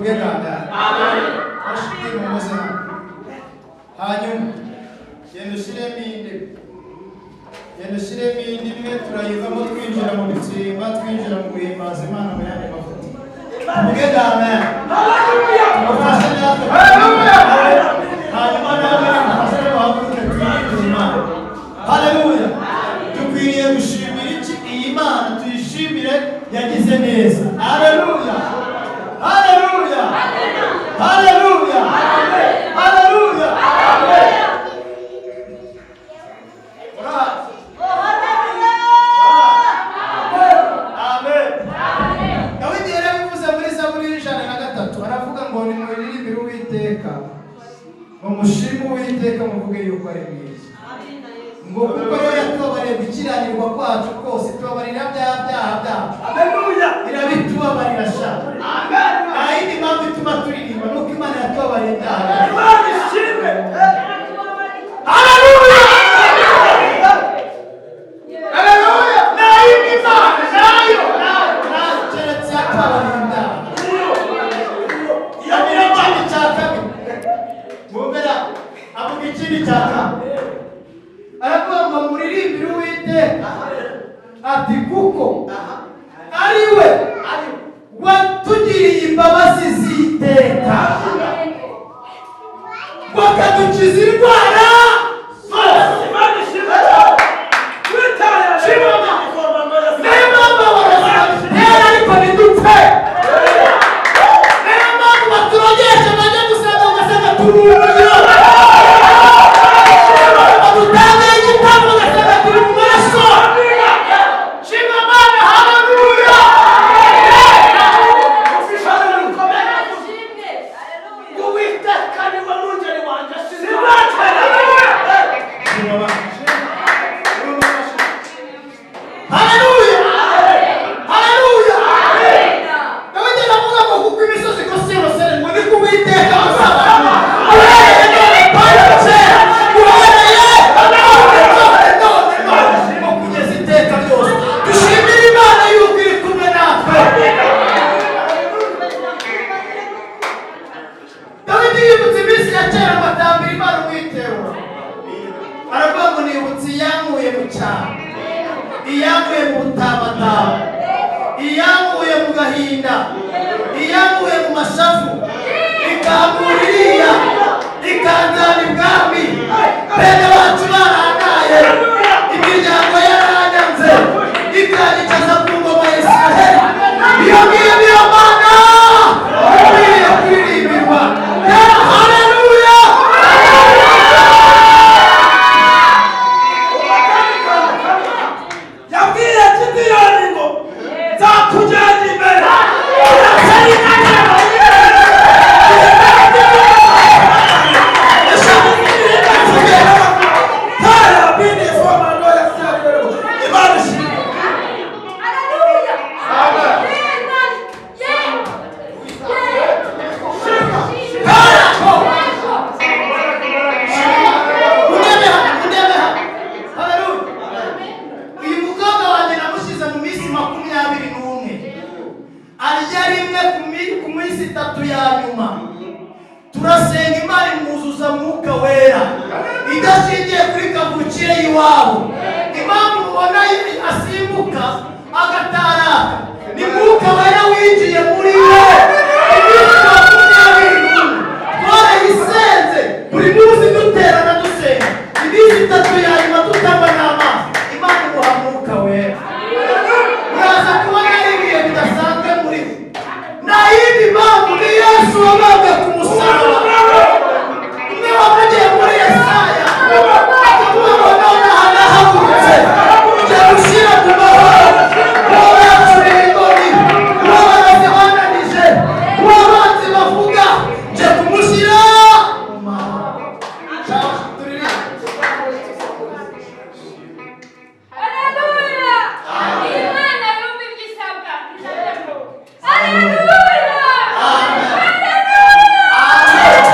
Tuvuge kandi amen. Muze hano, hanyuma genda ushyiremo indi, genda ushyiremo indi imwe. Turayivamo twinjira mu bitsimba, twinjira mu guhimbaza Imana mu yandi mavuta. Tuvuge amen. Tumufashe natwe, hanyuma nawe mufashe muhaguruke turirimbire Imana. Haleluya! Dukwiriye gushimira iki? Iyi Mana tuyishimire, yagize neza. Haleluya, haleluya, haleluya, haleluya! Murahazi. Amen. Dawidi yarabivuze muri Zaburi y'103, aravuga ngo: "Nimuririmbire Uwiteka, ngo mushime Uwiteka, muvuge yuko ari mwiza," ngo kuko rero yatubabariye gukiranirwa kwacu kose, tubabarira bya byaha byacu. Irabitubabarira sha. Nta yindi mpamvu ituma turirimba, nuko Imana yatubabariye ibyaha byacu. Imana ishimwe. Haleluya, haleluya! Nta yindi Mana, nayo, nayo, nayo, keretse yatubabariye ibyaha. Avuga ikindi cya kabiri, mwumvira, avuga ikindi cya kabiri, aravuga ngo: "Muririmbire Uwiteka," ati, "kuko ari we watugiriye imbabazi z'iteka, bakadukiza indwara zose." Imana ishimwe. Witaye. Niyo mpamvu abarozi babitera ariko ntidupfe. Niyo mpamvu baturogesha, bajya gusenga ugasanga turi umuriro, badutangaho igitambo ugasanga turi mu maraso. Shima Imana! Haleluya! Rukomeye. Uwiteka niwe mwungeri wanjye, sinzakena. Shima Imana. Haleluya, haleluya! Dawidi aravuga ngo kuko imisozi igose Yerusalemu, ngo niko Uwiteka azabana uhereye none mpaka kera, uhereye none, none, none, none, ngo kugeza iteka ryose. Dushimire Imana yuko iri kumwe natwe. Dawidi yibutse iminsi ya kera ngo atambira Imana umwitero. Aravuga ngo: "Nibutse iyankuye mu cyaro, iyankuye mu butabataba, iyankuye mu gahinda, iyankuye mu mashavu, ikankura iriya, ikanjyana ibwami, bene bacu barantaye, imiryango yaranyanze, ikanyicaza ku ngoma ya Israheli. Iyo ngiyo niyo Mana ikwiriye kuririmbirwa." Haleluya! Yabwiye Gidiyoni ngo: "Nzakujyana imbere." Uratera intambwe. Taya bini foma ndoya siya. Imana ishimwe. Hallelujah! Amen. Yeah. Yeah. Undebe hano, undebe hano. Haleluya! Uyu mukobwa wanjye namushyize mu minsi 21, arya rimwe ku minsi 3 ya nyuma. Turasenga, Imana imwuzuza Mwuka Wera idashingiye kuri kavukire y'iwabo. Impamvu mubona asimbuka agataraka ni Mwuka Wera winjiye muri we. Iminsi 21 twarayisenze, buri munsi duterana dusenga, iminsi 3 ya nyuma tutanywa n'amazi, Imana imuha Mwuka Wera. Uraza kubona ari ibihe bidasanzwe muri we. Nta yindi mpamvu, ni Yesu wabambwe ku musaraba, umwe wavugiye muri Yesaya akavuga ngo: "Nonaha nahagurutse njya gushyira mu mahoro uwo bacuriye inkoni, uwo abarozi bananije, uwo abanzi bavuga, nje kumushyira mu mahoro." Turirimbe. Haleluya! Imana yumva ibyo isabwa. Haleluya! Haleluya!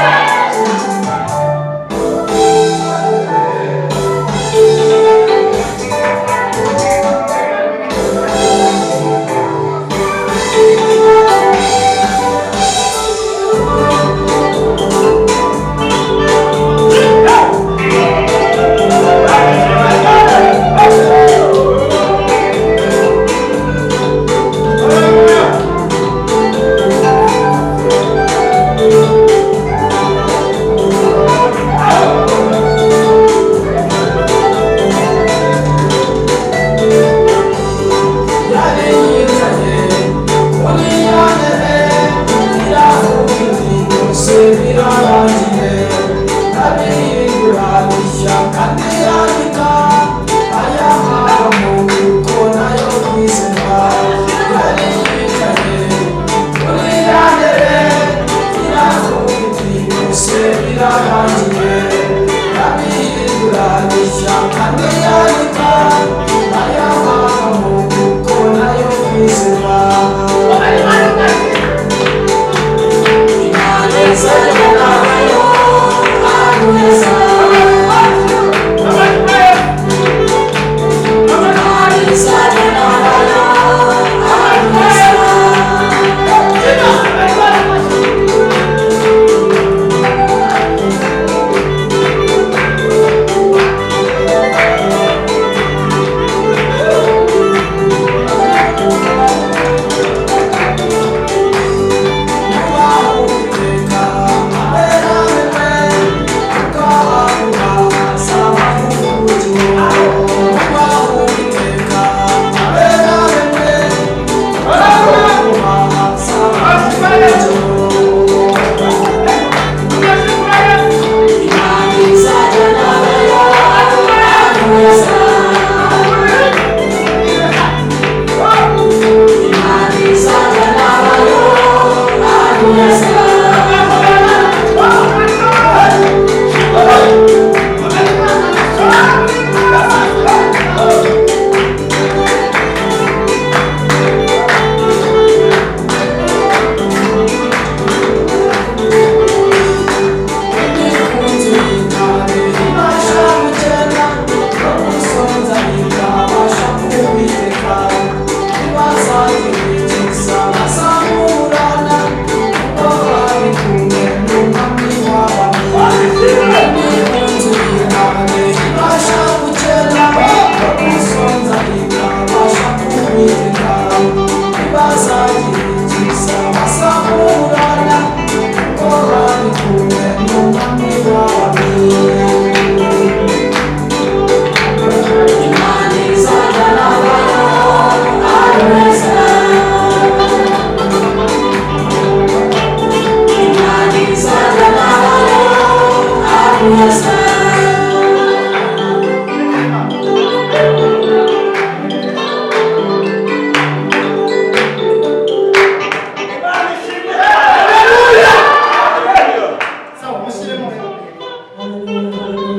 Amen.